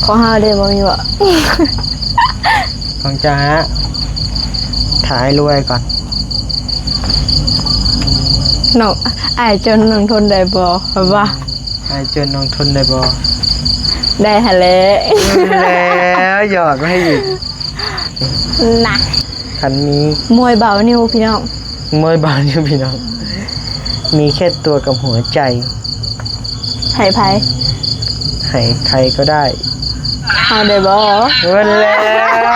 ຂອງເຮົາເດ້ ບໍ່ມີບໍ່? ຂອງເຈົ້າຮະ ຖ້າອ້າຍລວຍກ່ອນ. ນ້ອງ ອ້າຍຈົນນ້ອງທົນໄດ້ບໍ່? ວ່າ ອ້າຍຈົນນ້ອງທົນໄດ້ບໍ່? ໄດ້ຫັ້ນແຫຼະ. ແລ້ວ ຢອກມາໃຫ້ອີກນະ. ຄັນມີ ມວຍບາວນິວ ພີ່ນ້ອງ ມວຍບາວນິວ ພີ່ນ້ອງ ມີແຄ່ຕົວກັບຫົວໃຈ ໃຫ້ໃຜ? ໃຫ້ໃຄກໍໄດ້. ເຮົາໄດ້ບໍ່? ເບິດແລ້ວ.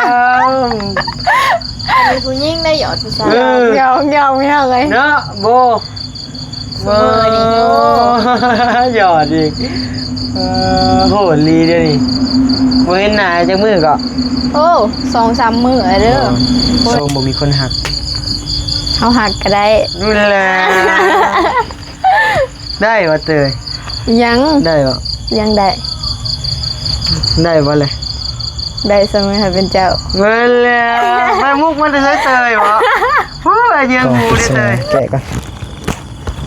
ອັນນີ້ຜູ້ຍິງໄດ້ຫຍອດຜູ້ຊາຍ. ເອີ ຫຍອກ ຫຍອກ ພີ່ນ້ອງເອີຍ ເນາະ ໂບ. ສະເໝີນີ້ຢູ່ ໂອ້ ຢອດອີກ. ເອີ ໂຫດອີ່ຫຼີເດ້ນີ້ ບໍ່ເຫັນໜ້າຈັກມື້ເກາະ. ໂອ້ ສອງສາມມື້ແລ້ວເດີ. ໂອ້ ໂສມບໍ່ມີຄົນຮັກ ເຮົາຮັກກໍໄດ້. ນີ້ແຫຼະ ໄດ້ບໍ່ເຕີຍ? ຍັງ ໄດ້ບໍ່? ຍັງໄດ້. ໄດ້ບໍ່ແລະ? ໄດ້ສະເໝີໃຫ້ເປັນເຈົ້າ. ເບິ່ງແລ້ວ ໄປມຸກມັນຈະໃຊ້ເຕີຍບໍ່? ໂອ້ຍ ເຍື່ອງໝູເດ້ເຕີຍ ແກະກ່ອນ.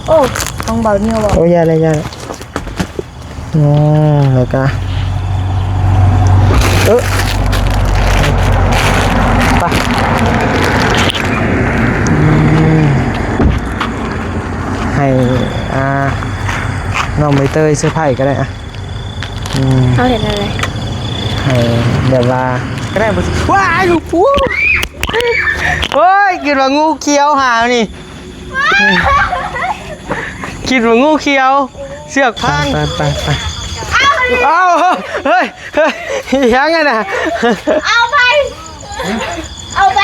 ໂອ້ ຂອງເບົານິວບໍ່? ໂອ້ ຢ່າເລີຍ ຢ່າເລີຍ. ອືມ ແລ້ວກະ ເອີ ໄປ ອືມ ໃຫ້ ອ່າ ນ້ອງໃບເຕີຍເຊີໄພກໍໄດ້ອະ. ອືມ ເຮົາເຮັດແນວໃດ? ໃຫ້ແບບວ່າ ກໍໄດ້ບໍ່ ວ້າຍ ໂອ້ຍ ຄິດວ່າງູຂຽວຫາວນີ້. ຄິດວ່າງູຂຽວ ເຊືອກພັງ. ໄປ ໄປ ໄປ ໄປ. ເອົາ ເຮີ້ຍ ເຮີ້ຍ ອີຫຍັງຫັ້ນນະ? ເອົາໄປ ເອົາໄປ.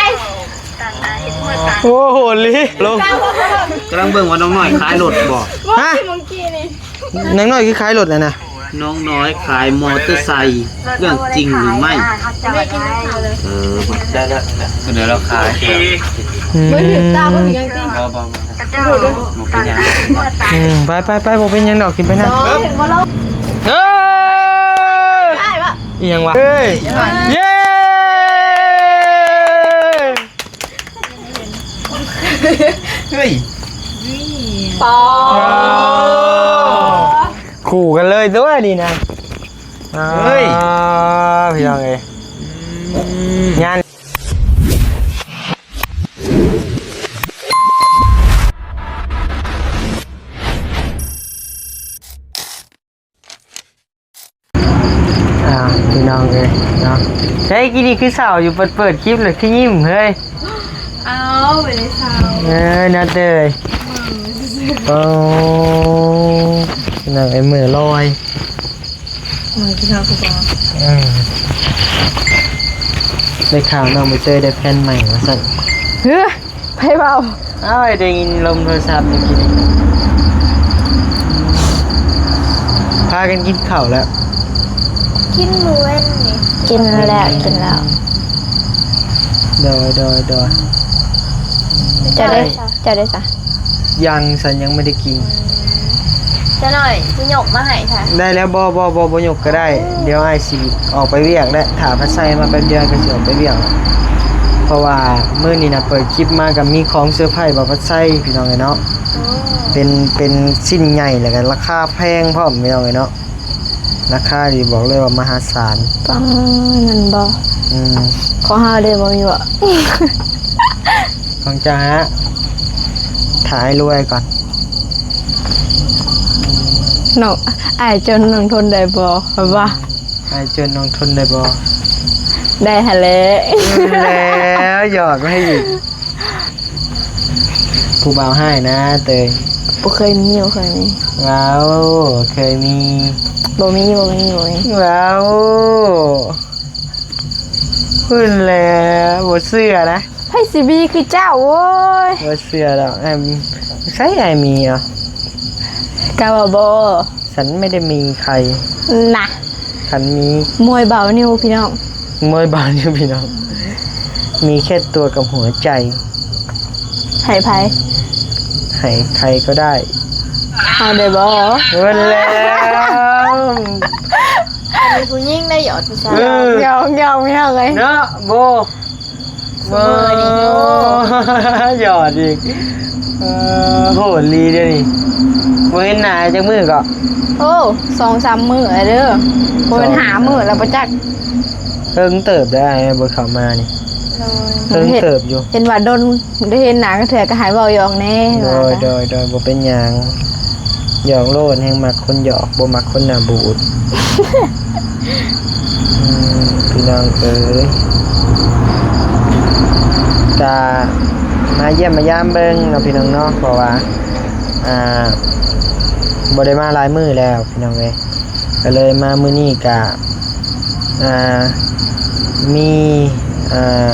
ໂອ້ໂຫ ລີ ລົງ ກຳລັງເບິ່ງວ່ານ້ອງນ້ອຍຂາຍລົດບໍ່? ຮະ? ເມື່ອກີ້ນີ້ ນ້ອງນ້ອຍຄືຂາຍລົດແລ້ວນະ? ນ້ອງນ້ອຍຂາຍມໍເຕີໄຊ ເລື່ອງຈິງຫຼືໄມ່? ເອີ ໄດ້ແລ້ວ ເດີລາວຂາຍ. ອືມ ບໍ່ຖືກຕາບໍ່ຖືກຫຍັງຕິ? ບໍ່ ບໍ່ ບໍ່ ບໍ່ເປັນຫຍັງ. ອືມ ໄປ ໄປ ໄປ ບໍ່ເປັນຫຍັງດອກ ຂຶ້ນໄປນຳ. ເອີ ອີຫຍັງວະ? ເຮີ້ຍ ເຢ້ ເຮີ້ຍ ປອ ຄູ່ກັນເລີຍຕົວນີ້ນະ. ເຮີ້ຍ ອ່າ ພີ່ນ້ອງເອີຍ ອືມ ງານ ອ່າ ພີ່ນ້ອງເອີຍເນາະ ໃສກີ້ນີ້ຄືເສົ້າຢູ່ ເປີດ ເປີດຄລິບແລ້ວຄືຍິ້ມເຮີ້ຍ. ອ້າວ ບໍ່ໄດ້ເສົ້າ ເອີ ນະເຕີຍ ໂອ້ ພີ່ນ້ອງເອີຍ ເໝີລອຍ ເໝີກິນເຫຼົ້າຄືເກົ່າ. ເອີ ໄດ້ຂ່າວນ້ອງໃບເຕີຍໄດ້ແຟນໃໝ່ວ່າຊັ້ນ. ເຮີ ໃຜເວົ້າ? ອ້າວ ໄດ້ຍິນລົມໂທລະສັບເມື່ອກີ້ນີ້. ພາກັນກິນເຂົ້າແລ້ວ? ກິນມື້ເວັນນີ້. ກິນແລ້ວ ກິນແລ້ວ. ໂດຍ ໂດຍ ໂດຍ. ເຈົ້າໄດ້ ເຈົ້າໄດ້ຊະ? ຍັງ ສັນຍັງບໍ່ໄດ້ກິນ. ອືມ ຈັກໜ້ອຍຊິຍົກມາໃຫ້ຊະ. ໄດ້ແລ້ວ ບໍ່ ບໍ່ ບໍ່ ບໍ່ຍົກກໍໄດ້. ອືມ ດຽວອ້າຍຊິອອກໄປວຽກແລ້ວ ຖ້າພັດໄຊມາແປັບດຽວກໍຊິອອກໄປວຽກ. ເພາະວ່າມື້ນີ້ນະ ເປີດຄລິບມາກໍມີຂອງເຊີໄພບ່າວພັດໄຊ ພີ່ນ້ອງເອີຍເນາະ. ໂອ້ ເປັນ ເປັນຊິ້ນໃຫຍ່ ແລ້ວກໍລາຄາແພງພ້ອມ ພີ່ນ້ອງເອີຍເນາະ. ລາຄານີ້ບອກເລີຍວ່າມະຫາສານ. ປາ ນັ້ນບໍ່? ອືມ ຂອງເຮົາເດ້ ບໍ່ມີບໍ່? ຂອງເຈົ້າຮະ ຖ້າອ້າຍລວຍກ່ອນ. ນ້ອງ ອ້າຍຈົນນ້ອງທົນໄດ້ບໍ່? ວ່າ ອ້າຍຈົນນ້ອງທົນໄດ້ບໍ່? ໄດ້ຫັ້ນແຫຼະ. ແລ້ວ ຢອກມາໃຫ້ອີກ. ຜູ້ບ່າວຮ້າຍນະເຕີຍ. ບໍ່ເຄີຍມີ ບໍ່ເຄີຍມີ. ວ້າວ ເຄີຍມີ. ບໍ່ມີ ບໍ່ມີ ບໍ່ມີ. ວ້າວ ພຸ້ນແຫຼະ ບໍ່ເຊື່ອນະ. ໃຜຊິມີຄືເຈົ້າ ໂອ້ຍ. ບໍ່ເຊື່ອດອກ. ໃສອ້າຍມີເອົາ? ກະວ່າບໍ່. ສັນໄມ່ໄດ້ມີໃຄນະ. ຄັນມີ ມວຍບາວນິວ ພີ່ນ້ອງ ມວຍບາວນິວ ພີ່ນ້ອງ ມີແຄ່ຕົວກັບຫົວໃຈ. ໃຫ້ໃຜ? ໃຫ້ໃຄກໍໄດ້. ເຮົາໄດ້ບໍ່? ເບິດແລ້ວ. ອັນນີ້ຜູ້ຍິງໄດ້ຫຍອດຜູ້ຊາຍ. ເອີ ຫຍອກ ຫຍອກ ພີ່ນ້ອງເອີຍ ເນາະ ໂບ. ມື້ນີ້ ໂອ້ ຍອດອີກ. ເອີ ໂຫດອີ່ຫຼີເດນີ້. ບໍ່ເຫັນໜ້າຈັກມື້ເກາະ? ໂອ້ ສອງສາມມື້ແລ້ວເດີ. ບໍ່ແມ່ນຫ້າມື້ແລ້ວບໍ່ຈັກ. ເຖິງເຕີບໄດ້ ບໍ່ເຂົ້າມານີ້. ໂດຍ ເຖິງເຕີບຢູ່. ເຫັນວ່າດົນ ໄດ້ເຫັນໜ້າກັນເທື່ອກໍໃຫ້ເວົ້າຢອກແດ່. ໂດຍ ໂດຍ ໂດຍ ບໍ່ເປັນຫຍັງ. ຢອກໂລດ ແຮງມັກຄົນຢອກ ບໍ່ມັກຄົນໜ້າບູດ. ອືມ ພີ່ນ້ອງເອີຍ ກະມາຢ້ຽມມາຢາມເບິ່ງເນາະ ພີ່ນ້ອງເນາະ. ເພາະວ່າ ອ່າ ບໍ່ໄດ້ມາຫຼາຍມື້ແລ້ວ ພີ່ນ້ອງເອີຍ. ກໍເລີຍມາມື້ນີ້ກະ ອ່າ ມີ ອ່າ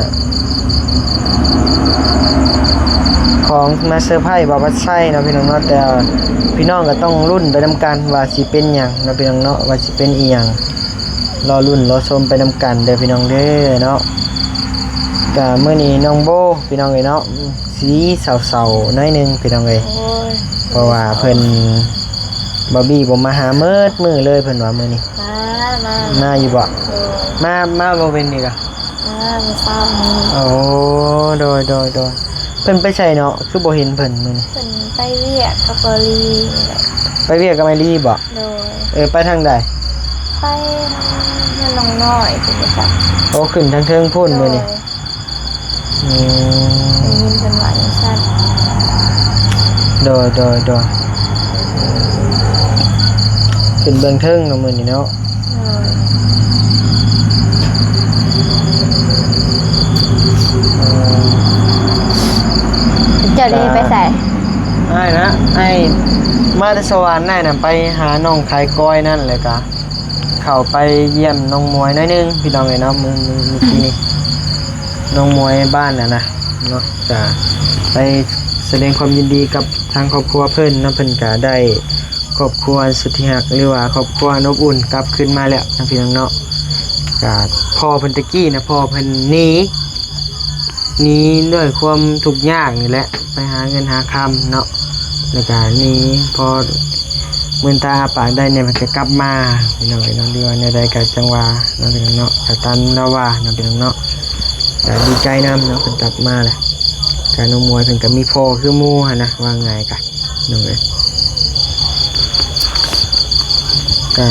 ຂອງມາເຊີໄພບ່າວວັດໄຊເນາະ ພີ່ນ້ອງເນາະ. ແຕ່ວ່າພີ່ນ້ອງກໍຕ້ອງລຸ້ນໄປນຳກັນວ່າຊິເປັນຫຍັງເນາະ ພີ່ນ້ອງເນາະ ວ່າຊິເປັນອີ່ຫຍັງ. ລໍລຸ້ນລໍຊົມໄປນຳກັນເດີ ພີ່ນ້ອງເດີເນາະ. ກະມື້ນີ້ນ້ອງໂບ ພີ່ນ້ອງເອີຍເນາະ ສີເສົ້າໆໜ້ອຍໜຶ່ງ ພີ່ນ້ອງເອີຍ. ໂອ້ຍ ເພາະວ່າເພິ່ນ ບາບີບໍ່ມາຫາເໝິດມື້ເລີຍ ເພິ່ນວ່າມື້ນີ້. ມາ ມາ ມາຢູ່ບໍ່? ໂດຍ ມາ ມາບໍ່ເປັນນີ້ກະ ມາມື້ເຊົ້ານີ້. ໂອ້ ໂດຍ ໂດຍ ໂດຍ. ເພິ່ນໄປໃສເນາະ ຄືບໍ່ເຫັນເພິ່ນມື້ນີ້? ເພິ່ນໄປວຽກກັບເກົາຫຼີນີ້ແຫຼະ. ໄປວຽກກັບໄອລີບໍ່? ໂດຍ. ເອີ ໄປທາງໃດ? ໄປທາງເຮືອນນ້ອງນ້ອຍ ເພິ່ນບໍ່ຈັກ. ໂອ້ ຂຶ້ນທາງເທິງພຸ້ນມື້ນີ້. ໂດຍ. ອືມ ໄດ້ຍິນເພິ່ນວ່າຈັ່ງຊັ້ນ. ໂດຍ ໂດຍ ໂດຍ. ຂຶ້ນເບື້ອງເທິງເນາະມື້ນີ້ເນາະ. ໂດຍ. ເອີ ເຈົ້າໄດ້ໄປໃສ? ອ້າຍນະ ອ້າຍມາແຕ່ສະຫວັນ. ອ້າຍນະໄປຫານ້ອງຂາຍກ້ອຍນັ້ນ ແລ້ວກະເຂົ້າໄປຢ້ຽມນ້ອງມວຍໜ້ອຍໜຶ່ງ ພີ່ນ້ອງເອີຍເນາະ. ມື້ ມື້ ມື້ກີ້ນີ້ ນ້ອງມວຍບ້ານນະນະເນາະ ກະໄປສະແດງຄວາມຍິນດີກັບທາງຄອບຄົວເພິ່ນເນາະ. ເພິ່ນກະໄດ້ຄອບຄົວສຸດທີ່ຮັກ ຫຼືວ່າຄອບຄົວອັນອົບອຸ່ນກັບຄືນມາແລ້ວນະ ພີ່ນ້ອງເນາະ. ກະພໍ່ເພິ່ນແຕ່ກີ້ນະ ພໍ່ເພິ່ນໜີ ໜີດ້ວຍຄວາມທຸກຍາກນີ້ແຫຼະ ໄປຫາເງິນຫາຄຳເນາະ ແລ້ວກະໜີ ພໍ ມື່ນຕາອ້າປາກໄດ້ແດ່ ມັນກະກັບມາ ພີ່ນ້ອງເອີຍເນາະ. ຫຼືວ່າແນວໃດກະຈັ່ງວ່າເນາະ ພີ່ນ້ອງເນາະ ກະຕາມລາວວ່າເນາະ ພີ່ນ້ອງເນາະ. ກະດີໃຈນຳເນາະ ເພິ່ນກັບມາແລ້ວ. ກະນ້ອງມວຍເພິ່ນກະມີພໍ່ຄືໝູ່ຫັ້ນນະ ວ່າງ່າຍກະ ນ້ອງເອີຍ. ກະ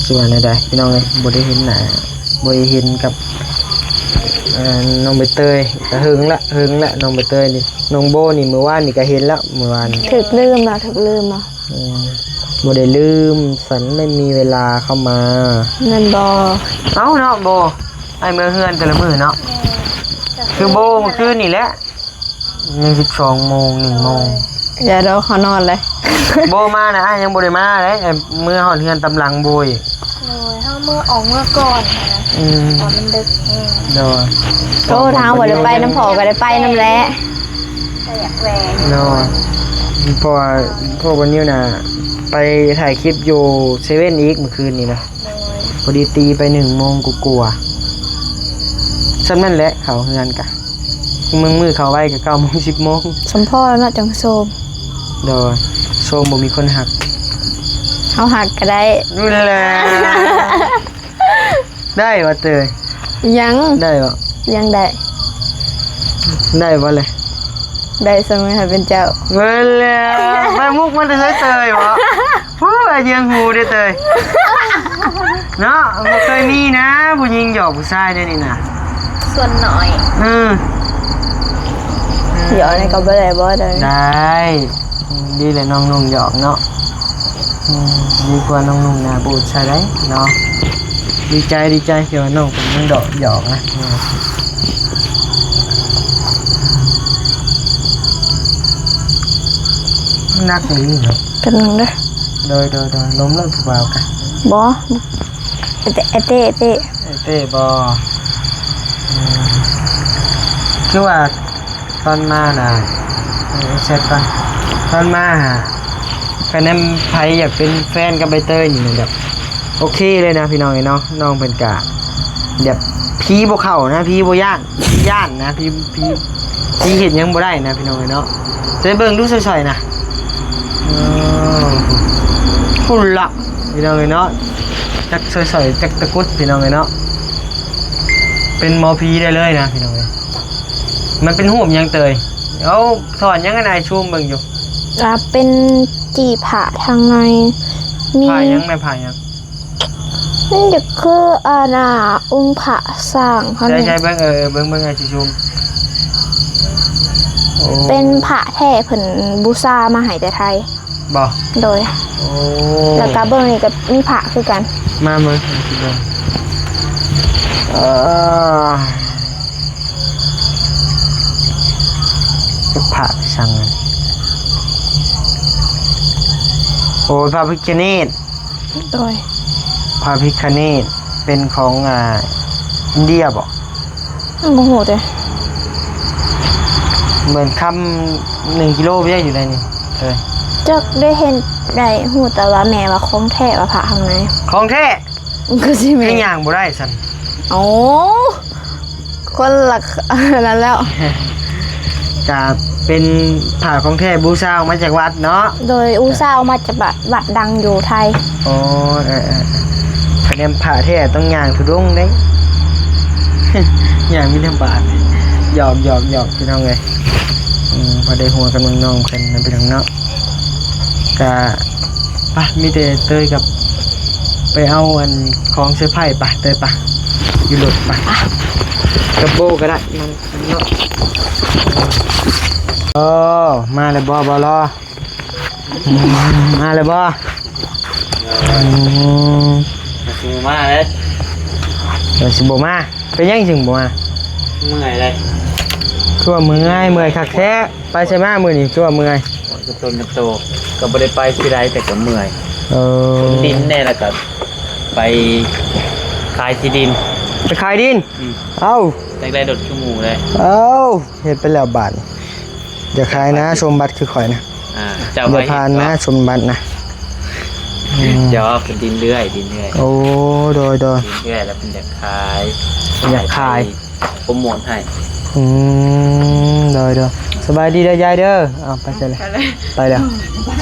ຊິວ່າແນວໃດ ພີ່ນ້ອງເອີຍ ບໍ່ໄດ້ເຫັນໜ້າ ບໍ່ໄດ້ເຫັນກັບ ເອີ ນ້ອງໃບເຕີຍ ກະເຫິງລະ ເຫິງລະ ນ້ອງໃບເຕີຍນີ້. ນ້ອງໂບນີ້ມື້ວານນີ້ກະເຫັນລະ ມື້ວານນີ້. ຖືກລືມລະ ຖືກລືມລະ. ອືມ ບໍ່ໄດ້ລືມ ສັນໄມ່ມີເວລາເຂົ້າມາ ແມ່ນບໍ່? ເອົ້າເນາະ ໂບ ອ້າຍເມືອເຮືອນແຕ່ລະມື້ເນາະ. ແມ່ນ. ຄືໂບມື້ຄືນນີ້ແຫຼະ ຍັງສິບສອງໂມງ ໜຶ່ງໂມງ. ຢ່າດອກ ເຂົານອນເລີຍ. ໂບມານະ ອ້າຍຍັງບໍ່ໄດ້ມາເດ້ ເມືອຮອດເຮືອນຕາມຫຼັງໂບອີກ. ໂດຍ ເຮົາເມືອ ອອກເມືອກ່ອນນະ. ອືມ ຕອນມັນດຶກແຮງ. ໂດຍ. ໂອ້ ທາງບໍ່ໄດ້ໄປນຳພໍ່ກໍໄດ້ໄປນຳແຫຼະ. ກໍຢາກແວ່ຢູ່. ໂດຍ. ເພາະວ່າພວກບ່າວນິວນະ ໄປຖ່າຍຄລິບຢູ່ເຊເວັ່ນອີກມື້ຄືນນີ້ນະ. ໂດຍ. ພໍດີຕີໄປໜຶ່ງໂມງກວ່າໆ ສ່ຳນັ້ນແຫຼະ ເຂົ້າເຮືອນກະ ບາງມື້ເຂົ້າໄວກະເກົ້າໂມງ ສິບໂມງ. ສົມພໍແລ້ວເນາະ ຈັ່ງໂຊມ. ໂດຍ. ໂຊມບໍ່ມີຄົນຮັກ. ເຮົາຮັກກະໄດ້. ນັ້ນແຫຼະ. ໄດ້ບໍ່ເຕີຍ? ຍັງ. ໄດ້ບໍ່? ຍັງໄດ້. ໄດ້ບໍ່ແຫຼະ? ໄດ້ສ່ຳໃຫ້ເປັນເຈົ້າ. ເບິ່ງແລ້ວ ໄປມຸກມາແຕ່ໃສເຕີຍບໍ? ໂອ້ຍ ຍຽງຫູເດ້ເຕີຍ ເນາະ. ບໍ່ເຄີຍມີນະ ຜູ້ຍິງຫຍອກຜູ້ຊາຍແນວນີ້ນະ. ສ່ວນໜ້ອຍ. ເອີ ຫຍອກນີ້ກໍບໍ່ໄດ້ບໍເຕີຍ? ໄດ້. ອືມ ດີແຫຼະນ້ອງນຸ່ງຫຍອກເນາະ. ອືມ ດີກວ່ານ້ອງນຸ່ງໜ້າບູດຊະໄດ໋ເນາະ. ດີໃຈ ດີໃຈທີ່ວ່ານ້ອງເປັນໜຸ່ງດອກຫຍອກນະ. ໜັກອີ່ຫຼີເນາະ. ເປັນຫຍັງເດີ້? ໂດຍ ໂດຍ ໂດຍ. ລົມແລ້ວຜູ້ບ່າວກະ. ບໍ່ ໄອ້ເຕ້ ໄອ້ເຕ້ ໄອ້ເຕ້ ໄອ້ເຕ້ບໍ? ອືມ ຄືວ່າຕອນມານະ ເອີ ເຊັດກ່ອນ ຕອນມາຫາ ຄັນແມ່ນໃຜຢາກເປັນແຟນກັບໃບເຕີຍນີ້ແບບໂອເຄເລີຍນະ ພີ່ນ້ອງເອີຍເນາະ. ນ້ອງເພິ່ນກະແບບຜີບໍ່ເຂົ້ານະ ຜີບໍ່ຢ້ານ ຜີຢ້ານນະ ຜີ ຜີ ຜີເຮັດຫຍັງບໍ່ໄດ້ນະ ພີ່ນ້ອງເອີຍເນາະ. ໃສ່ເບິ່ງດູ ໃສ່ໆນະ. ເອີ ພຸ້ນລະ ພີ່ນ້ອງເອີຍເນາະ. ຈັກໃສ່ໆ ຈັກຕະກຸດ ພີ່ນ້ອງເອີຍເນາະ. ໄປ ປັນໝໍຜີໄດ້ເລີຍນະພີ່ນ້ອງເອີຍ. ມັນເປັນຮູບຫຍັງເຕີຍ? ເອົາ ສອນຫຍັງໃຫ້ອ້າຍຊູມເບິ່ງຢູ່? ອ່າ ເປັນຈີ່ພະທາງໃນ ມີ ພະຫຍັງແມ່? ພະຫຍັງ? ມັນຈະຄື ອັນນ່າ ອົງພະຊ້າງເຮົານີ້. ໃສ່ໆ ເບິ່ງ ເອີ ເບິ່ງ ເບິ່ງ ອ້າຍຊິຊູມ. ໂອ້ ເປັນພະແທ້ ເພິ່ນບູຊາມາໃຫ້ແຕ່ໄທ. ບໍ່? ໂດຍ. ໂອ້ ແລ້ວກະເບິ່ງນີ້ກະມີພະຄືກັນ. ມາເບິ່ງ ເອີ ພະສັງ ໂອ້ ພະພິຄະເນດ. ໂດຍ. ພະພິຄະເນດເປັນຂອງ ອ່າ ອິນເດຍບໍ່? ບໍ່ຮູ້ເດ້. ເໝືອນຄຳໜຶ່ງກິໂລໄວ້ຢູ່ໃນນີ້. ເອີ ຈັກໄດ້ເຫັນ ໄດ້ຮູ້ແຕ່ວ່າແມ່ວ່າຂອງແທ້ ວ່າພະຂ້າງໃນ ຂອງແທ້. ຄືຊິແມ່ນ ຍັງຍ່າງບໍ່ໄດ້ຊັ້ນ. ໂອ້ ຄົນລະ ອັນນັ້ນແລ້ວ. ກະເປັນພະຂອງແທ້ ບູຊາອອກມາຈາກວັດເນາະ. ໂດຍ ບູຊາອອກມາຈາກວັດ ວັດດັງຢູ່ໄທ. ອໍ ເອີໆໆ ຄະແນນພະແທ້ຕ້ອງຍ່າງທຸດົງເດ້ ຍ່າງບິນທະບາດ. ຫຍອກໆໆ ພີ່ນ້ອງເອີຍ. ອືມ ພໍໄດ້ຫົວກັບນ້ອງໆເພິ່ນນະ ພີ່ນ້ອງເນາະ. ກະ ປະ ມີແຕ່ເຕີຍກັບ ໄປເອົາອັນຂອງເຊີໄພ ປະ ເຕີຍ ປະ ຢູ່ລົດ ປະ ກັບໂບກະໄດ້ ມັນເນາະ. ໂອ້ ມາແລ້ວບໍ່ ບໍ່ລໍ? ອືມ ມາແລ້ວບໍ່? ອືມ ຊິມາເດ້ ວ່າຊິບໍ່ມາ. ເປັນຫຍັງຈຶ່ງບໍ່ມາ? ເມື່ອຍເດ້. ຄືວ່າເມື່ອຍ ເມື່ອຍຄັກແທ້. ໄປໃສມາມື້ນີ້ ຄືວ່າເມື່ອຍ? ກະຕົນກະໂຕ ກະບໍ່ໄດ້ໄປທີ່ໃດ ແຕ່ກະເມື່ອຍ. ເອີ ຂົນດິນແດ່ ແລ້ວກະໄປຂາຍທີ່ດິນ. ໄປຂາຍດິນ? ອືມ ເອົ້າ ຢາກໄດ້ລົດຄືໝູ່ເດ້. ເອົ້າ ເຮັດໄປແລ້ວບາດນີ້ ຢ່າຂາຍນະ ສົມບັດຄືຂ້ອຍນະ. ອ່າ ເຈົ້າ ຢ່າຜ່ານນະ ສົມບັດນະ. ອືມ ເຈົ້າເປັນດິນເລື່ອຍ ດິນເລື່ອຍ. ໂອ້ ໂດຍໆ ດິນເລື່ອຍ ແລ້ວເພິ່ນຢາກຂາຍ ຢາກຂາຍ ໂປຣໂມດໃຫ້. ອືມ ໂດຍໆ ສະບາຍດີເດີຍາຍເດີ. ເອົາ ໄປໃສລະ? ໄປແລ້ວ ໄປແລ້ວ.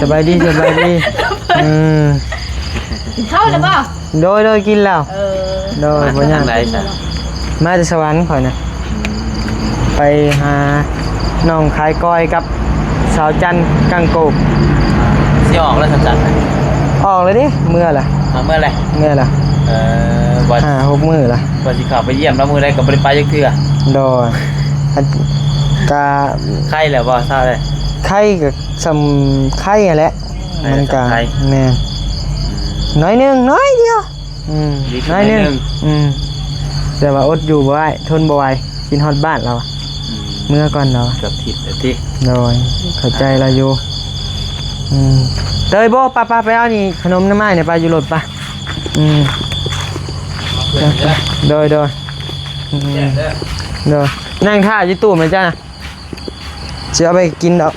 ສະບາຍດີ ສະບາຍດີ. ເອີ ກິນເຂົ້າແລ້ວບໍ່? ໂດຍໆ ກິນແລ້ວ. ເອີ ໂດຍ ມາຈາກທາງໃດຊະ? ມາແຕ່ສະຫວັນຂ້ອຍນະ. ໄປຫານ້ອງຂາຍກ້ອຍກັບສາວຈັນກັງໂກກ. ຊິອອກແລ້ວສາວຈັນ? ອອກແລ້ວເດ້ ເມືອລະ. ເອົາ ເມືອແລ້ວ? ເມືອລະ. ເອີ ວ່າ ຫ້າຫົກມື້ລະ ວ່າຊິເຂົ້າໄປຢ້ຽມລາວມື້ໃດກະບໍ່ໄດ້ໄປຈັກເທື່ອ. ໂດຍ. ກະໄຄແລ້ວບໍ່? ເຊົາແລ້ວ? ໄຄກະສ່ຳໄຄຫັ້ນແຫຼະ. ມັນກະ ແມ່ນ ໜ້ອຍໜຶ່ງ ໜ້ອຍດຽວ. ອືມ ໜ້ອຍໜຶ່ງ. ອືມ ແຕ່ວ່າອົດຢູ່ບໍ່ໄດ້ ທົນບໍ່ໄຫວ ກິນຮອດບ້ານລາວ. ອືມ ເມືອກ່ອນລາວ. ເກືອບທິດແລ້ວຕິ. ໂດຍ ເຂົ້າໃຈລາວຢູ່. ອືມ ເຕີຍ ບໍ່ ປະ ປະ ໄປເອົານີ້ ຂະໜົມນ້ຳອ້າຍນີ້ ໄປຢູ່ລົດ ໄປ. ອືມ ໂດຍໆ. ອືມ ໂດຍ ນັ່ງຖ້າຢູ່ຕູ້ແມ່ນຈ້ານະ. ຊິເອົາໄປກິນດອກ.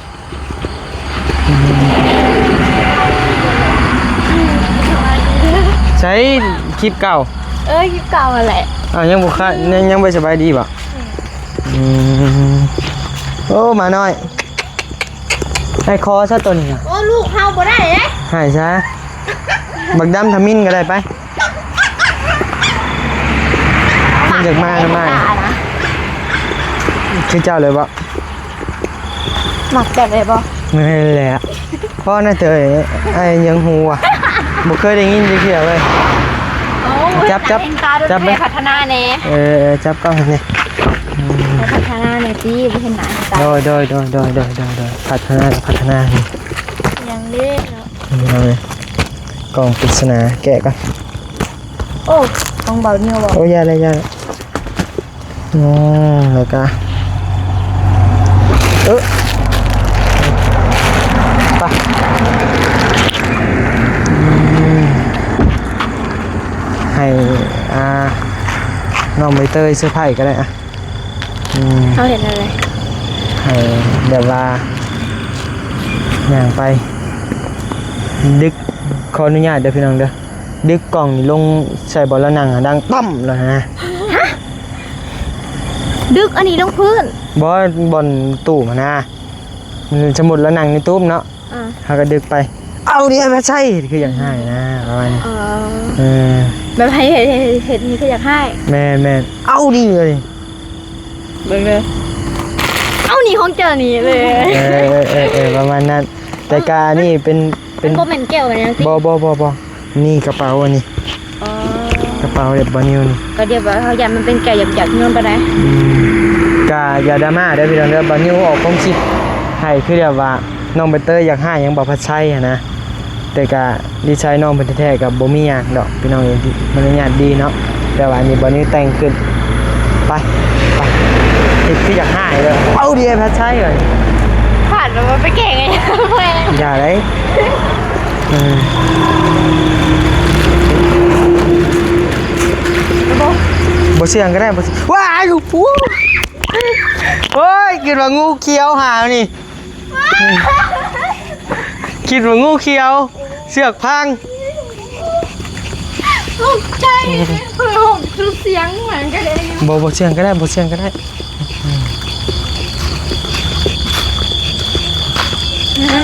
ໃສຄລິບເກົ່າ? ເອີ ຄລິບເກົ່າຫັ້ນແຫຼະ. ອ້າວ ຍັງບໍ່ຄະ ຍັງ ຍັງບໍ່ສະບາຍດີບໍ່? ອືມ ໂອ້ ໝານ້ອຍ ໃຫ້ຂໍຊະໂຕນີ້ນະ. ໂອ້ ລູກເຮົາບໍ່ໄດ້ເດ້. ໃຫ້ຊະ. ບັກດຳທຳມິນກະໄດ້ໄປ. ມັນຢາກມານຳອ້າຍ. ຄືເຈົ້າເລີຍບໍ່? ມັກແບບໃດບໍ່? ແມ່ນແຫຼະ. ພໍນະເຕີຍ ອ້າຍຍັງຮູ້ວ່າ ບໍ່ເຄີຍໄດ້ຍິນຈັກເທື່ອເວີຍ. ໂອ້ຍ ຈັບ ຈັບ ໃຫ້ເຫັນຕາໂດນ ຈັບໄປ ແມ່ພັດທະນາແດ່. ເອີ ຈັບກ້ອງໃຫ້ແດ່. ອືມ ໃຫ້ພັດທະນາແດ່ຕິ ບໍ່ເຫັນໜ້າເຫັນຕາ. ໂດຍ ໂດຍ ໂດຍ ພັດທະນາ ພັດທະນາ. ຍັງເດ້ເນາະ. ນີ້ເຮົາເລີຍ ກ່ອງປຶດສະໜາ ແກະກ່ອນ. ໂອ້ ຂອງເບົາໜຽວບໍ່? ໂອ້ ຢ່າເລີຍ ຢ່າເລີຍ. ອືມ ແລ້ວກະ ເອີ ໄປ. ອືມ ໃຫ້ ອ່າ ນ້ອງໃບເຕີຍເຊີໄພກະໄດ້ອະ. ອືມ ເຮົາເຮັດແນວໃດ? ໃຫ້ແບບວ່າຍ່າງໄປດຶກ ຂໍອະນຸຍາດເດີພີ່ນ້ອງເດີ ດຶກກ່ອງນີ້ລົງໃສ່ບ່ອນລາວນັ່ງ ດັງຕ້ຳແລ້ວນະ. ຮະ? ດຶກອັນນີ້ລົງພື້ນ? ບໍ່ ບ່ອນຕູ້ຫັ້ນນະ ສົມມຸດລາວນັ່ງໃນຕູ້ເນາະ. ອ່າ ເຮົາກະດຶກໄປ ເອົານີ້ມາໃສ່ ຄືຢາກໃຫ້ນະ ປະມານນີ້. ເອີ ເອີ ແບບໃຫ້ເຮັດ ເຮັດ ເຮັດ ເຮັດນີ້ຄືຢາກຮ້າຍ. ແມ່ນໆ ເອົານີ້ເລີຍ ເບິ່ງເດີ ເອົານີ້ຂອງເຈົ້ານີ້ເລີຍ. ເອີໆໆໆ ປະມານນັ້ນ. ແຕ່ກະອັນນີ້ເປັນ ເປັນ ມັນບໍ່ແມ່ນແກ້ວແມ່ນຫຍັງຕິ? ບໍ່ໆໆໆ ນີ້ກະເປົາອັນນີ້. ອໍ ກະເປົາແບບບ່າວນິວນີ້ ກະດຽວວ່າເຮົາຢ້ານມັນເປັນແກ້ວຢາກໆ ຍ້ອນປານໃດ. ອືມ ກະຢ່າດຣາມາເດີພີ່ນ້ອງເດີ ບ່າວນິວອອກຄວາມຄິດໃຫ້ ຄືແບບວ່ານ້ອງໃບເຕີຍຢາກຮ້າຍຫຍັງບ່າວພັດໄຊຫັ້ນນະ. ແຕ່ກະນິໄສນ້ອງເພິ່ນແທ້ໆ ກະບໍ່ມີຫຍັງດອກພີ່ນ້ອງເອີຍ ມາລະຍາດດີເນາະ. ແຕ່ວ່າອັນນີ້ບ່າວນິວແຕ່ງຂຶ້ນ. ໄປ ໄປ ເຮັດຄືຢາກຮ້າຍເດີ. ເອົາດີ ອ້າຍພັດໄຊ ບາດນີ້ ພາດແລ້ວມັນໄປແກ້ງອີ່ຫຍັງ ຢ່າເລີຍ. ອືມ ບໍ່ ບໍ່ສ່ຽງກະໄດ້ ບໍ່ ວ້າຍ ໂອ້ ໂອ້ຍ ຄິດວ່າງູຂຽວຫານີ້. ຄິດວ່າງູຂຽວ ເຊືອກພັງ. ຕົກໃຈ ເພິ່ນຮ້ອງຄືສຽງຫຍັງກະໄດ້ຢູ່. ບໍ່ ບໍ່ສ່ຽງກະໄດ້ ບໍ່ສ່ຽງກະໄດ້.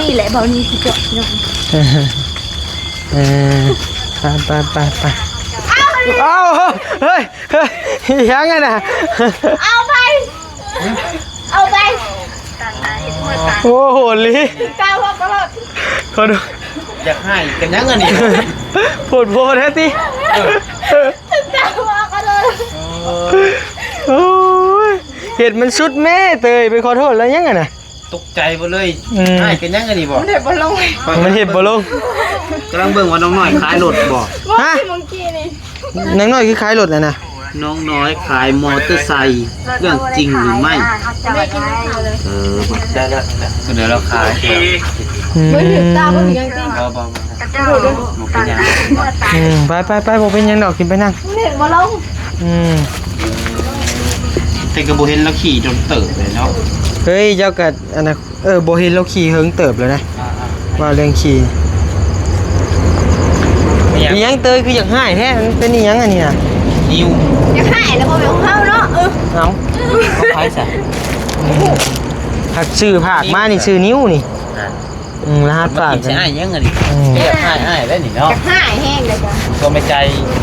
ນີ້ແຫຼະ ບ່າວນີ້ຊິເຈາະເນາະ. ເອີ ໄປ ໄປ ໄປ ໄປ. ເອົາ ເອົາ ເຮີ້ຍ ເຮີ້ຍ ອີຫຍັງຫັ້ນນະ? ເອົາໄປ ເອົາໄປ. ໂອ້ໂຫ ລີ ຕາວອກຕະຫຼອດ. ຂໍດູ ຢາກຮ້າຍກັນຫຍັງອັນນີ້? ໂພດໂພແທ້ຕິ. ເອີ ຕາວອກຕະຫຼອດ. ໂອ້ຍ ເຮັດມັນສຸດແມ້ເຕີຍ ໄປຂໍໂທດລາວຫຍັງຫັ້ນນະ? ຕົກໃຈເບິດເລີຍ. ອືມ ຮ້າຍກັນຫຍັງອັນນີ້ບໍ? ມັນເຮັດບໍ່ລົງ ມັນເຮັດບໍ່ລົງ. ກຳລັງເບິ່ງວ່ານ້ອງນ້ອຍຂາຍລົດບໍ? ຮະ? ເມື່ອກີ້ນີ້ ນ້ອງນ້ອຍຄືຂາຍລົດຫັ້ນນະ? ນ້ອງນ້ອຍຂາຍມໍເຕີໄຊ ເລື່ອງຈິງຫຼືໄມ່? ເອີ ໄດ້ແລ້ວ ເດີລາວຂາຍ. ອືມ ບໍ່ຖືກຕາບໍ່ຖືກຫຍັງຕິ? ບໍ່ ບໍ່ ບໍ່ ບໍ່ເປັນຫຍັງ. ອືມ ໄປໆໆ ບໍ່ເປັນຫຍັງດອກ ຂຶ້ນໄປນັ່ງ. ເຫັນບໍ່ລົງ. ອືມ ແຕ່ກະບໍ່ເຫັນລາວຂີ່ດົນເຕີບເລີຍເນາະ. ເຮີ້ຍ ເຈົ້າກະອັນນັ້ນ ເອີ ບໍ່ເຫັນລາວຂີ່ເຫິງເຕີບແລ້ວນະ. ອ່າໆ ວ່າເລື່ອງຂີ່ ອີຫຍັງເຕີຍ ຄືຢາກຮ້າຍແທ້ ມັນເປັນອີຫຍັງອັນນີ້ນະ? ນິ້ວ ຢາກຮ້າຍແລ້ວບໍ່ແມ່ນຂອງເຮົາເນາະ. ເອີ ເອົາ ຂອງໃຜຊະ? ຫາກຊື່ພາກມານີ້ ຊື່ນິ້ວນີ້. ອ່າ ອືມ ລະຫັດຝາກກັນ. ອ້າຍຫຍັງອັນນີ້? ອືມ ຢາກຮ້າຍອ້າຍແລ້ວນີ້ເນາະ. ຢາກຮ້າຍແຮງເລີຍກະ ຕົວແມ່ໃຈ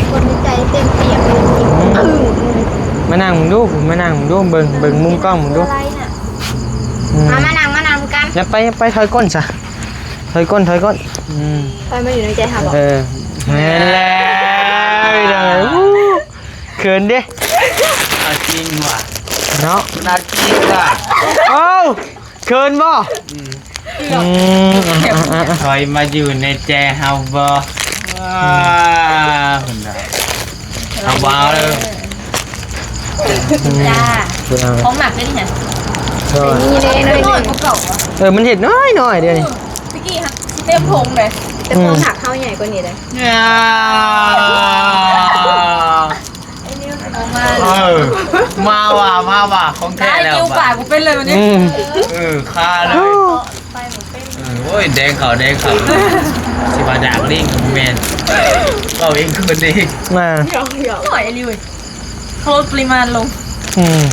ຕົວແມ່ໃຈເຕັມປຽກເລີຍ. ອືມ ມານັ່ງເບິ່ງດູ ມານັ່ງເບິ່ງດູ ເບິ່ງ ເບິ່ງມຸມກ້ອງເບິ່ງດູ. ອືມ ມາ ມານັ່ງ ມານັ່ງນຳກັນ. ຢ່າໄປ ຢ່າໄປ ຖອຍກົ້ນຊະ ຖອຍກົ້ນ ຖອຍກົ້ນ. ອືມ ໄປມາຢູ່ໃນໃຈເຮົາບໍ? ເອີ ແມ່ນແລ້ວ ເດີ. ເຂີນເດ້ ເອົາຈິງວ່າເນາະ ເອົາຈິງວ່າ. ໂອ້ ເຂີນບໍ່? ອືມ ອືມ ຖອຍມາຢູ່ໃນໃຈເຮົາບໍ່? ອືມ ເພິ່ນວ່າ ເອົາບໍ່ເອົາເລີຍ. ອືມ ຂອງໝາກເດ້ນີ້ຫັ້ນ ນີ້ເດ້ ນ້ອຍກວ່າເກົ່າ. ເອີ ມັນເຮັດນ້ອຍໆ ດຽວນີ້. ຕະກີ້ຫັ້ນຊິເຕັມຖົງເດ້ ແຕ່ຄວາມ ອືມ ຮັກເຮົາໃຫຍ່ກວ່ານີ້ເດ້. ເອີ ມາວ່າ ມາວ່າ ຂອງແທ້ແລ້ວ. ປາກບໍ່ເປັນເລີຍວັນນີ້. ອືມ ເອີ ຄາເລີຍ. ເອີ ໂອ້ຍ ແດງເຂົ້າ ແດງເຂົ້າ. ຊິວ່າຢາກຫຼິ້ນກະບໍ່ແມ່ນ ເວົ້າເອງຄືເພິ່ນເດ້. ມາ ໜ້ອຍອີ່ຫຼີເວີຍ ເຂົາລົດປະລິມານລົງ. ອືມ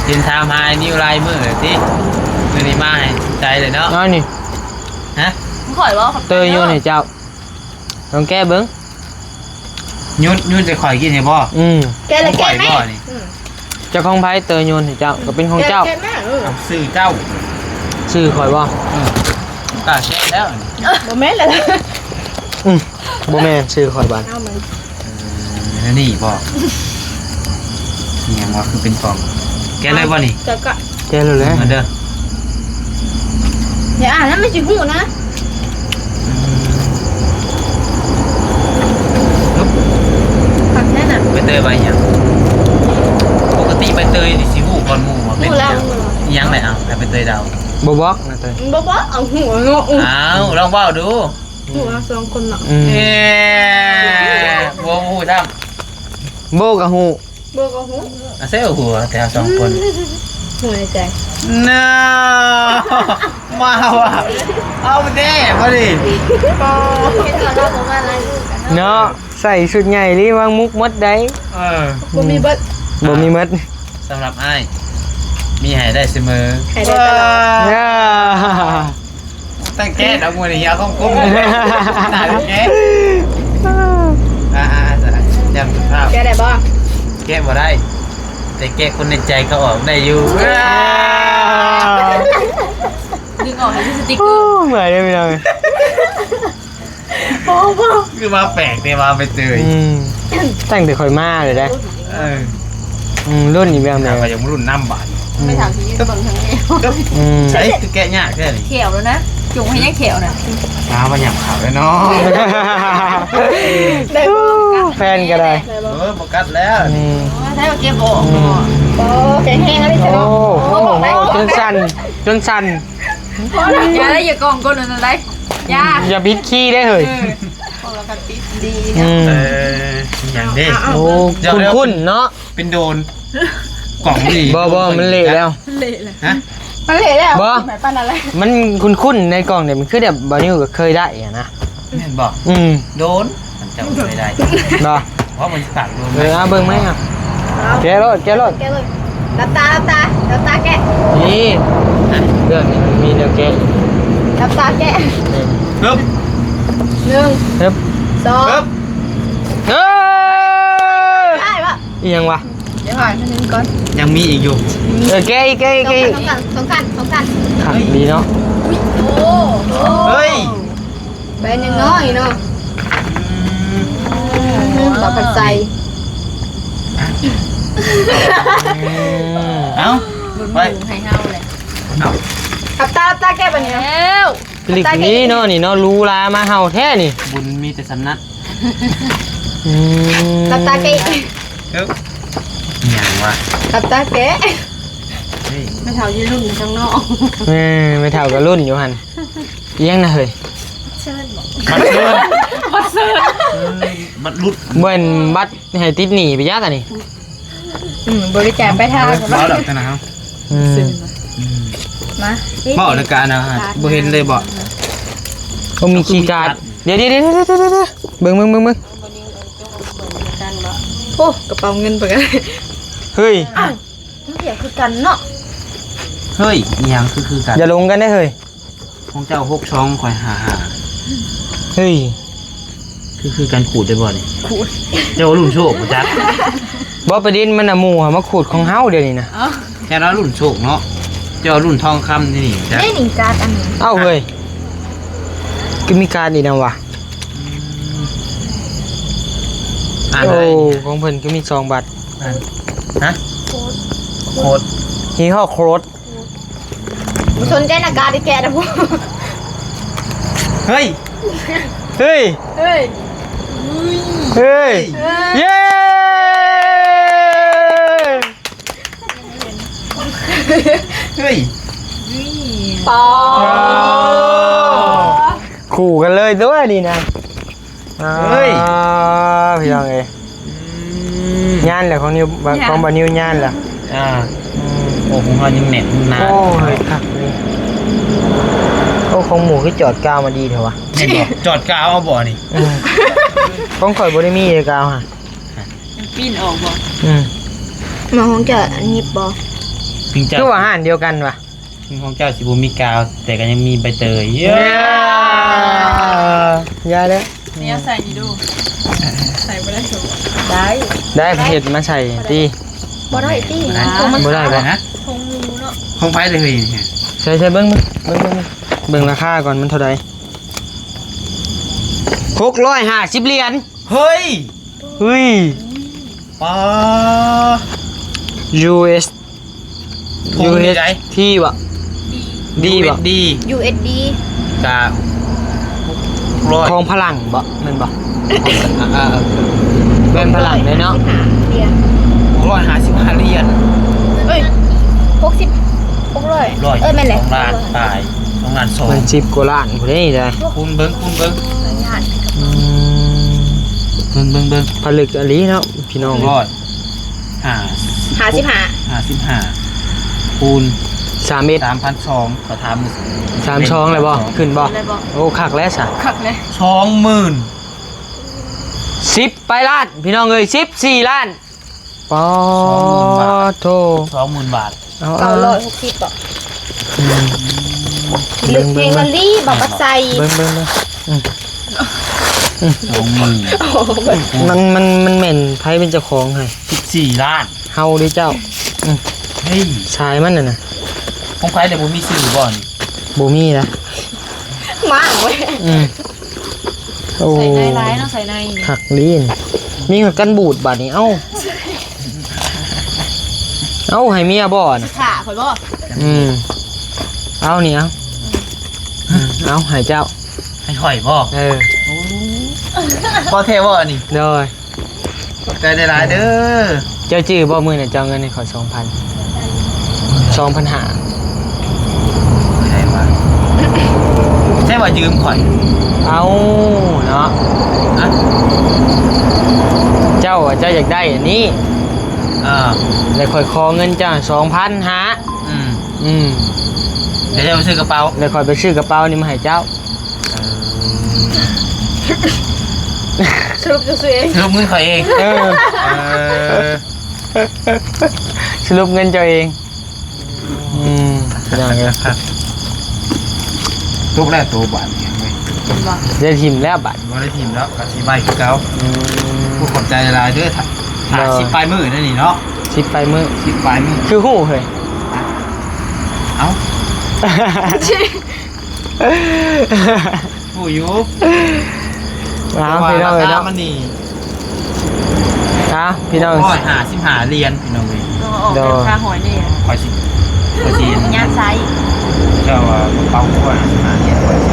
ເຫັນຖາມຫາໄອ້ນິວຫຼາຍມື້ແລ້ວຕິ ມື້ນີ້ມາໃຫ້ໃຈເລີຍເນາະ. ອັນນີ້ ຮະ? ຂ້ອຍບໍ່ ເຕີຍໂຍນໃຫ້ເຈົ້າ. ລອງແກະເບິ່ງ. ໂຍນ ໂຍນໃຫ້ຂ້ອຍກິນໃຫ້ບໍ່? ອືມ ແກະລະແກະແມ່. ອືມ ເຈົ້າຂອງໃຜເຕີຍໂຍນໃຫ້ເຈົ້າ ກະເປັນຂອງເຈົ້າ. ແກະມາ. ເອີ ເອົາຊື່ເຈົ້າ ຊື່ຂ້ອຍບໍ່? ອືມ ຕາແຊະແລ້ວ. ບໍ່ແມ່ນແລ້ວ. ອືມ ບໍ່ແມ່ນຊື່ຂ້ອຍບາດ. ເອົາມັນ ເອີ ນີ້ບໍ່ ອີຫຍັງວະ ຄືເປັນກ່ອງ. ແກະເລີຍບໍ່ນີ້? ແກະກະ ແກະເລີຍແຫຼະ ມາເດີ. ຢ່າອ່ານນະ ມັນຊິຮູ້ນະ. ອືມ ຄັກແທ້ນະ. ໃບເຕີຍວ່າອີຫຍັງ? ປົກກະຕິໃບເຕີຍນີ້ຊິຮູ້ກ່ອນໝູ່ວ່າເປັນອີຫຍັງ. ອີຫຍັງແຫຼະ? ເອົາ ໃຫ້ໃບເຕີຍເດົາ. ບໍ່ບອກນະເຕີຍ. ບໍ່ບອກ ເອົາ ຮູ້ເນາະ. ເອົາ ລອງເວົ້າດູ. ຢູ່ເຮົາສອງຄົນເນາະ. ອືມ ເອີ ບໍ່ຮູ້ຊ້ຳ. ໂບກະຮູ້ ໂບກະຮູ້. ອາ ໃສ່ຫົວແຕ່ເຮົາສອງຄົນ ອືມ ຫົວໃນໃຈ. ນາ ມາວ່າ ເອົາແທ້ບໍ່ນີ້. ເນາະ ໃສ່ຊຸດໃຫຍ່ລີ້ ວາງມຸກໝົດໃດ. ເອີ ບໍ່ມີເບິດ ບໍ່ມີໝົດ. ສຳລັບອ້າຍ ມີໃຫ້ໄດ້ສະເໝີ ໃຫ້ໄດ້ຕະຫຼອດ. ວ້າ ຕັ້ງແກະດອກ ມື້ນີ້ເອົາຂອງກົມ ຕາຍແກະ ອ່າໆ ຈຳສະພາບ ແກະໄດ້ບໍ່? ແກະບໍ່ໄດ້ ແຕ່ແກະຄົນໃນໃຈເຂົາອອກໄດ້ຢູ່. ດຶງອອກໃຫ້ສະຕິກເກີ ໂອ້ ເມື່ອຍເດ້ພີ່ນ້ອງ. ໂອ້ ຄືມາແປກແຕ່ວ່າໄປເຈີຍ ອືມ ຕັ້ງແຕ່ຂ້ອຍມາເລີຍເດ້. ເອີ ອືມ ລຸ້ນອີກແບບໜຶ່ງ ຂ້ອຍຢາກລຸ້ນນຳບາດ ອືມ ໄປຖາມທີ່ເບິ່ງທາງນີ້ ອືມ ໃສ່ຄືແກະຍາກແທ້ນີ້ ແຂວແລ້ວນະ ຈົ່ງໃຫ້ຍັງແຂວນະ ຫາວ່າຫຍັບເຂົ້າແລ້ວເນາະ ໄດ້ບໍ່? ແຟນກໍໄດ້ ເອີ ບໍ່ກັດແລ້ວ ອືມ ໃຊ້ເກັບອອກ ອືມ ບໍ່ ແຂງແຮງອັນນີ້ ໂອ້ ໂອ້ ຈົນສັ່ນ ຈົນສັ່ນ. ຢ່າໄດ້ ຢ່າກ້ອງກົ້ນອັນນັ້ນໄດ້ ຢ່າ ຢ່າບິດຂີ້ໄດ້ເຮີ້ຍ ເອີ ຂອງລາວກໍຕິດດີ ອືມ ເອີ ຫຍັງເດ້ ໂອ້ ຄຸ້ນໆເນາະ ເປັນໂດນ ກ້ອງນີ້ ບໍ່ ບໍ່ ມັນເລະແລ້ວ ເລະແລ້ວ ຮະ ມັນເລະແລ້ວ ບໍ່ ມັນຄຸ້ນໆ ໃນກ້ອງນີ້ ມັນຄືແບບບ່າວນິວກໍເຄີຍໄດ້ຫັ້ນນະ. ແມ່ນບໍ່? ອືມ ໂດນ ມັນຈະບໍ່ໄດ້ ບໍ່ ເພາະມັນປາກໂດນ ເອີ ເອົາເບິ່ງໄໝ ເອົາ ເອົາ ແກະໂລດ ແກະໂລດ ແກະເລີຍ ຫຼັບຕາ ຫຼັບຕາ ຫຼັບຕາແກະ ນີ້ ເລື່ອງນີ້ມັນມີແນວແກະ ຫຼັບຕາແກະ ເອີ ຮຶບ ໜຶ່ງ ຮຶບ ສອງ ຮຶບ ເອີ ໄດ້ບໍ່? ອີຫຍັງວະ? ດຽວຫາໜຶ່ງກ່ອນ ຍັງມີອີກຢູ່ ເອີ ແກະອີກ ແກະອີກ ແກະອີກ ສອງຂັ້ນ ສອງຂັ້ນ ສອງຂັ້ນ ຄັກດີເນາະ ໂອ້ ໂອ້ ເຮີ້ຍ ໃບໜຶ່ງນ້ອຍເນາະ ອືມ ບໍ່ພັນໃສ່ ອືມ ເອົ້າ ໄປ ໃຫ້ເຮົາເລີຍ ເອົ້າ ຫຼັບຕາ ຫຼັບຕາແກະບາດນີ້ ແລ້ວ ລິກນີ້ເນາະ ນີ້ເນາະ ຫຼູຫຼາມາເຮົາແທ້ນີ້ ບຸນມີແຕ່ສ່ຳນັ້ນ ອືມ ຫຼັບຕາແກະ ເອີ ຫຍັງວະ ຫຼັບຕາແກະ ເຮີ້ຍ ແມ່ເຖົ້າຢູ່ລຸ້ນຂ້າງນອກ ເອີ ແມ່ເຖົ້າກໍລຸ້ນຢູ່ຫັ້ນ ອີຫຍັງນະເຮີ້ຍ ບັດເຊີນ ບັດເຊີນ ບັດເຊີນ ເອີ ບັດຫຼຸດ ບໍ່ແມ່ນບັດໃຫ້ຕິດໜີ້ໄປຈັກອັນນີ້ ອືມ ບໍລິຈາກໄປທາງ ເວົ້າດອກກັນນະເຮົາ ອືມ ມາ ເວົ້າແລ້ວກະນະ ບໍ່ເຫັນເລີຍບໍ ບໍ່ມີຄີກາດ ດຽວໆໆ ເບິ່ງໆໆໆ ເບິ່ງ ໂອ້ ກະເປົາເງິນເພິ່ນ ເຮີ້ຍ ອ້າວ ມັນກໍຄືກັນເນາະ ເຮີ້ຍ ອີຫຍັງຄື ຄືກັນ ຢ່າຫຼົງກັນເດ້ເຮີ້ຍ ຂອງເຈົ້າຫົກສອງ ຂ້ອຍຫ້າຫ້າ ເຮີ້ຍ ຄື ຄືກັນ ຂູດໄດ້ບໍ່ນີ້ ຂູດ ເຈົ້າລຸ້ນໂຊກບໍ່ຈັກ ບໍ່ ປະເດັນມັນນະ ໝູ່ຫາມາຂູດຂອງເຮົາດຽວນີ້ນະ ເຈົ້າລຸ້ນໂຊກເນາະ ເຈົ້າລຸ້ນທອງຄຳນີ້ນີ້ ເດ້ນີ້ກາດອັນນີ້ ເອົ້າ ເຮີ້ຍ ຄືມີກາດນີ້ນຳວະ ອືມ ອ່ານ ໂອ້ ຂອງເພິ່ນຄືມີສອງບັດ ອ່ານ ຮະ ໂຄດ ຮີຮໍໂຄດ ບໍ່ສົນໃຈນະກາດ ໄດ້ແກະນະ ເຮີ້ຍ ເຮີ້ຍ ເຮີ້ຍ ເຮີ້ຍ ເຢ້ ເຮີ້ຍ ປໍ ຄູ່ກັນເລີຍຕົວນີ້ນະ ເຮີ້ຍ ພີ່ນ້ອງເອີຍ ອືມ ຍານແຫຼະ ຂອງນິວ ຂອງບ່າວນິວຍານແຫຼະ ອ່າ ອືມ ໂອ້ ຂອງເຮົາຍັງແໜ້ນໜາ ໂອ້ຍ ຄັກເລີຍ ໂອ້ ຂອງໝູ່ຄືຈອດກາວມາດີແທ້ວະ ແມ່ນບໍ່? ຈອດກາວເອົາບໍ່ນີ້? ອືມ ຂອງຂ້ອຍບໍ່ໄດ້ມີເດ້ກາວຫະ ມັນປີ້ນອອກບໍ່? ອືມ ມາຂອງເຈົ້າອັນນີ້ບໍ່? ຄືວ່າຮ້ານດຽວກັນວະ ຂອງເຈົ້າຊິບໍ່ມີກາວ ແຕ່ກໍຍັງມີໃບເຕີຍ ເຢ້ ຢ່າເດີ້ ແນວໃສ່ນີ້ດູ ໃສ່ບໍ່ໄດ້ ໄດ້ ໄດ້ ເຮັດມາໃສ່ຕິ ບໍ່ໄດ້ຕິ ບໍ່ໄດ້ບໍ່? ຂອງໝູ່ເນາະ ຂອງໃຜເລີຍ ໃສ່ ໃສ່ເບິ່ງ ເບິ່ງ ເບິ່ງ ເບິ່ງລາຄາກ່ອນ ມັນເທົ່າໃດ ຫົກຮ້ອຍຫ້າສິບຫຼຽນ ເຮີ້ຍ ເຮີ້ຍ ປາ ຢູເອສ ທອງນີ້ໃດ ຢູເອສທີ ບໍ່ ດີ ບໍ່ ຢູເອສດີ ຢູເອສດີ ກະຫົກຮ້ອຍ ທອງຝຣັ່ງບໍ່ ແມ່ນບໍ່? ອ່າໆ ແບບຝຣັ່ງເດ້ເນາະ ຫົກຮ້ອຍຫ້າສິບຫ້າຫຼຽນ ເອີຍ ຫົກສິບ ຫົກຮ້ອຍ ຮ້ອຍ ເອີຍ ແມ່ນແຫຼະ ສອງລ້ານປາຍ ສອງລ້ານສອງ ມັນສິບກວ່າລ້ານພຸ້ນເດ້ ຄູນເບິ່ງ ຄູນເບິ່ງ ອືມ ເບິ່ງໆໆ ຜະລຶກອີ່ຫຼີເນາະ ພີ່ນ້ອງ ຮ້ອຍ ຫ້າ ຫ້າສິບຫ້າ ຫ້າສິບຫ້າ ຄູນ ສາມເອັດ ສາມພັນສອງ ຂໍຖາມ ສາມສອງແລ້ວບໍ່? ຂຶ້ນບໍ່? ໂອ້ ຄັກແລ້ວຊະ ຄັກແລ້ວ ສອງໝື່ນ ສິບປາຍລ້ານ ພີ່ນ້ອງເອີຍ ສິບສີ່ລ້ານ ປາໂທ ສອງໝື່ນບາດ ສອງໝື່ນບາດ ເອົາ ເກົ້າຮ້ອຍຫົກສິບ ອືມ ເບິ່ງໆໆ ເບິ່ງ ເບິ່ງໆ ອືມ ສອງໝື່ນ ໂອ້ໂຫ ມັນ ມັນ ມັນແມ່ນໃຜເປັນເຈົ້າຂອງໃຫ້ ສິບສີ່ລ້ານ ເຮົາເດ້ເຈົ້າ ອືມ ເຮີ້ຍ ສາຍມັນນັ້ນນະ ຂອງໃຜແດ່ ບໍ່ມີຊື່ບໍ່ນີ້ ບໍ່ມີນະ ມາເວີຍ ອືມ ໂອ້ ໃສ່ໃນຫຼາຍເນາະ ໃສ່ໃນນີ້ ຄັກລີນ ມີຮອດກັນບູດບາດນີ້ ເອົ້າ ເອົ້າ ໃຫ້ເມຍບໍ່ນະ ຊິຂ້າຂ້ອຍບໍ່ ອືມ ເອົານີ້ ເອົາ ເອົາ ໃຫ້ເຈົ້າ ໃຫ້ຂ້ອຍບໍ່ ເອີ ໂອ້ ພໍແທ້ບໍ່ອັນນີ້ ໂດຍ ຂອບໃຈຫຼາຍໆເດີ ເຈົ້າຈື່ບໍ່ ມື້ນັ້ນເຈົ້າເງິນໃຫ້ຂ້ອຍສອງພັນ ສອງພັນຫ້າ ໃຊ່ວ່າ ໃຊ່ວ່າຢືມຂ້ອຍ ເອົ້າ ເນາະ ຮະ ເຈົ້າ ເຈົ້າຢາກໄດ້ອັນນີ້ ເອີ ແລ້ວຂ້ອຍຂໍເງິນເຈົ້າສອງພັນຫ້າ ອືມ ອືມ ແລ້ວເຈົ້າໄປຊື້ກະເປົາ ແລ້ວຂ້ອຍໄປຊື້ກະເປົານີ້ມາໃຫ້ເຈົ້າ ເອີ ສະຫຼຸບເຈົ້າຊື້ເອງ ສະຫຼຸບເງິນຂ້ອຍເອງ ເອີ ເອີ ສະຫຼຸບເງິນເຈົ້າເອງ ອືມ ພີ່ນ້ອງເອີຍ ທຸບແລ້ວໂຕບາດນີ້ເວີຍ ເຫັນບໍ່ ໄດ້ຖິ້ມແລ້ວບາດ ບໍ່ໄດ້ຖິ້ມແລ້ວ ກະຊິໄວ້ຄືເກົ່າ ອືມ ໂອ້ ຂອບໃຈຫຼາຍເດີ ຖ້າ ຖ້າ ໂດຍ ສິບປາຍມື້ນັ້ນນີ້ເນາະ ສິບປາຍມື້ ສິບປາຍມື້ ຄືຮູ້ເຮີ້ຍ ເອົ້າ ຮູ້ຢູ່ ເອົາ ແຕ່ວ່າ ພີ່ນ້ອງເອີຍເນາະ ລາຄາມັນນີ້ ເອົາ ພີ່ນ້ອງ ຫົກຮ້ອຍຫ້າສິບຫ້າຫຼຽນ ພີ່ນ້ອງເອີຍ ລາຄາຮ້ອຍນີ້ ຂ້ອຍຊິ ຂ້ອຍຊິ ຍາມໃຊ້ ເຈົ້າວ່າກະເປົາຫົກຮ້ອຍຫ້າສິບຫ້າຫຼຽນ ຂ້ອຍຊິ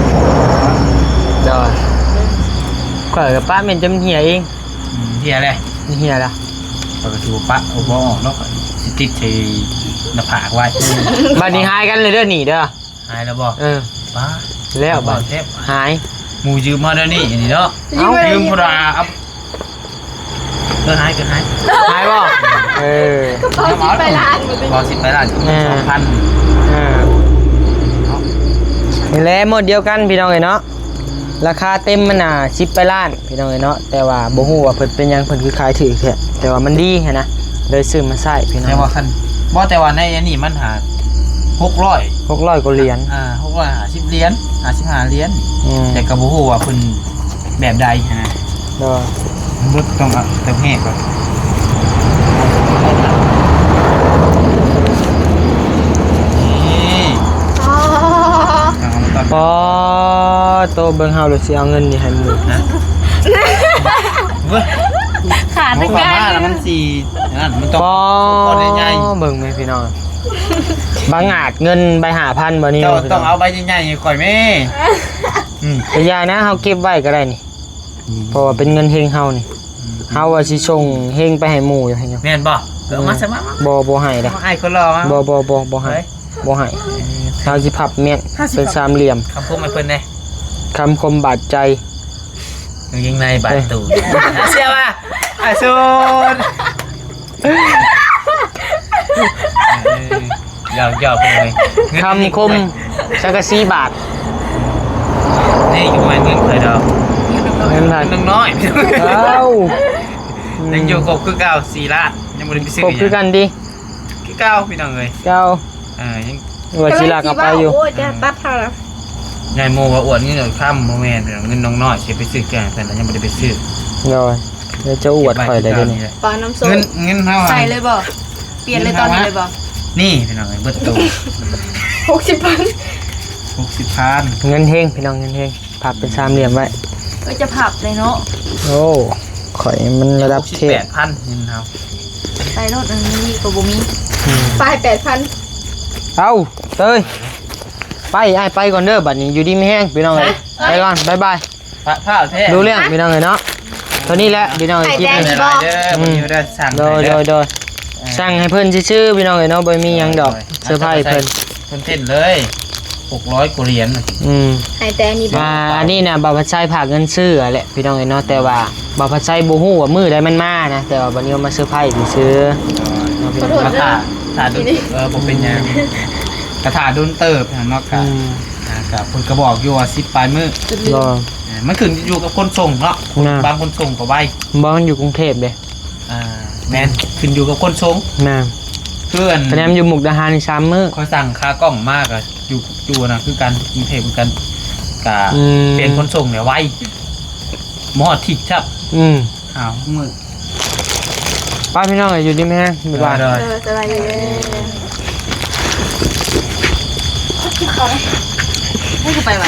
ໂດຍ ຂ້ອຍກະປະແມ່ນຈະມັນເຫ່ຍເອງ ອືມ ເຫ່ຍແລ້ວ ມັນເຫ່ຍແລ້ວ ຂ້ອຍກະຊິບໍ່ປະ ເອົາບໍ່ອອກເນາະ ຊິຕິດໃສ່ໜ້າຜາກໄວ້ ບາດນີ້ຫາຍກັນເລີຍເດີນີ້ເດີ ຫາຍແລ້ວບໍ່ ເອີ ປ້າ ແລ້ວບາດ ຫາຍ ໝູຢືມມາແນວນີ້ນີ້ເນາະ ເອົ້າ ຢືມພຸ້ນລະ ເອົາ ເອີ ຫາຍ ເອີ ຫາຍ ຫາຍບໍ່ ເອີ ກະເປົາສິບປາຍລ້ານ ກະເປົາສິບປາຍລ້ານ ເອີ ສອງພັນ ເອີ ເນາະ ນີ້ແຫຼະ ໝົດດຽວກັນ ພີ່ນ້ອງເອີຍເນາະ ລາຄາເຕັມມັນນະ ສິບປາຍລ້ານ ພີ່ນ້ອງເອີຍເນາະ ແຕ່ວ່າບໍ່ຮູ້ວ່າເພິ່ນເປັນຫຍັງ ເພິ່ນຄືຂາຍຖືກແທ້ ແຕ່ວ່າມັນດີຫັ້ນນະ ເລີຍຊື້ມາໃຊ້ພີ່ນ້ອງ ແຕ່ວ່າຄັນ ບໍ່ ແຕ່ວ່າໃນອັນນີ້ມັນຫາ ຫົກຮ້ອຍ ຫົກຮ້ອຍກວ່າຫຼຽນ ອ່າ ຫົກຮ້ອຍຫ້າສິບຫຼຽນ ຫ້າສິບຫ້າຫຼຽນ ອືມ ແຕ່ກະບໍ່ຮູ້ວ່າເພິ່ນແບບໃດຫັ້ນນະ ໂດຍ ເບິດ ຕ້ອງເອົາແຕ່ແຮກກ່ອນ ນີ້ ອໍ ຕ້ອງເອົາມາກ່ອນ ອໍ ໂຕເບິ່ງເຮົາ ຫຼືຊິເອົາເງິນນີ້ໃຫ້ໝູ່ ຮະ ເວີຍ ຂາດແຕ່ໄກ ມັນຊິ ອັນນັ້ນ ມັນຕ້ອງ ອໍ ເອົາກ້ອນໃຫຍ່ໆ ເບິ່ງແມ່ພີ່ນ້ອງ ບັງອາດເງິນໃບຫ້າພັນບໍ່ນີ້ ເຈົ້າຕ້ອງເອົາໃບໃຫຍ່ໆໃຫ້ຂ້ອຍແມ້ ອືມ ກະຢ່ານະ ເຮົາເກັບໄວ້ກະໄດ້ນີ້ ອືມ ເພາະວ່າເປັນເງິນເຮັງເຮົານີ້ ອືມ ເຮົາວ່າຊິສົ່ງເຮັງໄປໃຫ້ໝູ່ຢູ່ ແມ່ນບໍ່ ເອີ ເອົາມາຊະ ມາ ມາ ບໍ່ ບໍ່ໃຫ້ເດ້ ເອົາອ້າຍຄົນຫຼໍ່ມາ ບໍ່ ບໍ່ ບໍ່ ບໍ່ໃຫ້ ເອີ ບໍ່ໃຫ້ ເອີ ເຮົາຊິພັບແມ່ນ ເປັນສາມຫຼ່ຽມ ຄຳຄົມໃຫ້ເພິ່ນແດ່ ຄຳຄົມບາດໃຈ ກາງເກງໃນບາດຕູດ ເອີ ເຊື່ອວ່າ ອາສູນ ເອີ ຢອກໆ ເອີຍ ຄຳຄົມ ສັງກະສີບາດ ນີ້ຢູ່ແມ່ນເງິນໃຜດອກ ເງິນໃຜ ເງິນນ້ອຍ ເອົ້າ ຍັງຢູ່ຄົບຄືເກົ່າ ສີ່ລ້ານ ຍັງບໍ່ໄດ້ໄປຊື້ ຄົບຄືກັນຕິ ຄືເກົ່າ ພີ່ນ້ອງເອີຍ ເກົ່າ ເອີ ຍັງ ວ່າຊິລັກເອົາໄປຢູ່ ໂອ້ຍ ຈະຕັດເທົ່າລະ ຍາຍໂມວ່າອວດເງິນອວດຄຳ ບໍ່ແມ່ນ ເງິນນ້ອງນ້ອຍ ຊິໄປຊື້ແກງໃຫ້ເພິ່ນ ຍັງບໍ່ໄດ້ໄປຊື້ ໂດຍ ແລ້ວຈະອວດຂ້ອຍໄດ້ເດນີ້ ປານ້ຳໂຊ ເງິນ ເງິນເຮົາ ໃສ່ເລີຍບໍ່ ປ່ຽນເລີຍຕອນນີ້ເລີຍບໍ່ ນີ້ພີ່ນ້ອງເອີຍ ເບິດໂຕ ຫົກສິບພັນ ຫົກສິບພັນ ເງິນເຮັງ ພີ່ນ້ອງ ເງິນເຮັງ ພັບເປັນສາມຫຼ່ຽມໄວ້ ເອີ ຈະພັບເລີຍເນາະ ໂອ້ ຂ້ອຍມັນລະດັບເທບ ຫົກສິບແປດພັນ ເງິນເຮົາ ໃສ່ໂລດ ອັນນີ້ກະບໍ່ມີ ອືມ ປາຍແປດພັນ ເອົ້າ ເຕີຍ ໄປ ອ້າຍໄປກ່ອນເດີ ບາດນີ້ຢູ່ດີມີແຮງ ພີ່ນ້ອງເອີຍ ໄປກ່ອນ ບາຍບາຍ ປະພ້າວແທ້ ຮູ້ເລື່ອງພີ່ນ້ອງເອີຍເນາະ ເທົ່ານີ້ແຫຼະພີ່ນ້ອງເອີຍ ຄລິບນີ້ ເດີ ອືມ ໂດຍ ໂດຍ ໂດຍ ເອີ ສັ່ງໃຫ້ເພິ່ນຊື່ໆ ພີ່ນ້ອງເອີຍເນາະ ບໍ່ມີຫຍັງດອກ ໂດຍ ເຊີໄພເພິ່ນ ເພິ່ນເຕັ້ນເລີຍ ຫົກຮ້ອຍກວ່າຫຼຽນ ອືມ ໃຫ້ແຕ່ອັນນີ້ບໍ່ ອ່າ ອັນນີ້ນະ ບ່າວພັດໄຊຝາກເງິນຊື້ຫັ້ນແຫຼະພີ່ນ້ອງເອີຍເນາະ ແຕ່ວ່າບ່າວພັດໄຊບໍ່ຮູ້ວ່າມື້ໃດມັນມານະ ແຕ່ວ່າບັດນີ້ເອົາມາເຊີໄພຊື່ໆ ໂດຍ ເນາະ ຂໍໂທດເດີ ຖ້າ ຖ້າດົນ ເອີ ບໍ່ເປັນຫຍັງ ກະຖ້າດົນເຕີບຫັ້ນເນາະ ກະ ອືມ ອ່າ ກະເພິ່ນກະບອກຢູ່ວ່າສິບປາຍມື້ ບໍ່ ເອີ ມັນຂຶ້ນຢູ່ກັບຄົນສົ່ງເນາະ ແມ່ນ ບາງຄົນສົ່ງກະໄວ ບໍ່ ມັນຢູ່ກຸງເທບເດ້ ອ່າ ແມ່ນ ຂຶ້ນຢູ່ກັບຄົນສົ່ງ ແມ່ນ ຄືອັນ ຄະແນນຢູ່ມຸກດາຫານນີ້ສາມມື້ ຂ້ອຍສັ່ງຄາກ້ອງມາກະ ຢູ່ ຢູ່ນະ ຄືກັນ ກຸງເທບຄືກັນ ກະ ອືມ ເປັນຂົນສົ່ງແຫຼະ ໄວ ບໍ່ຮອດທິດຊ້ຳ ອືມ ອ້າວ ມື້ ໄປພີ່ນ້ອງ ຢູ່ດີມີແຮງ ບາຍບາຍ ໂດຍ ໂດຍ ສະບາຍດີເດີ ໃຫ້ກູໄປໄວ.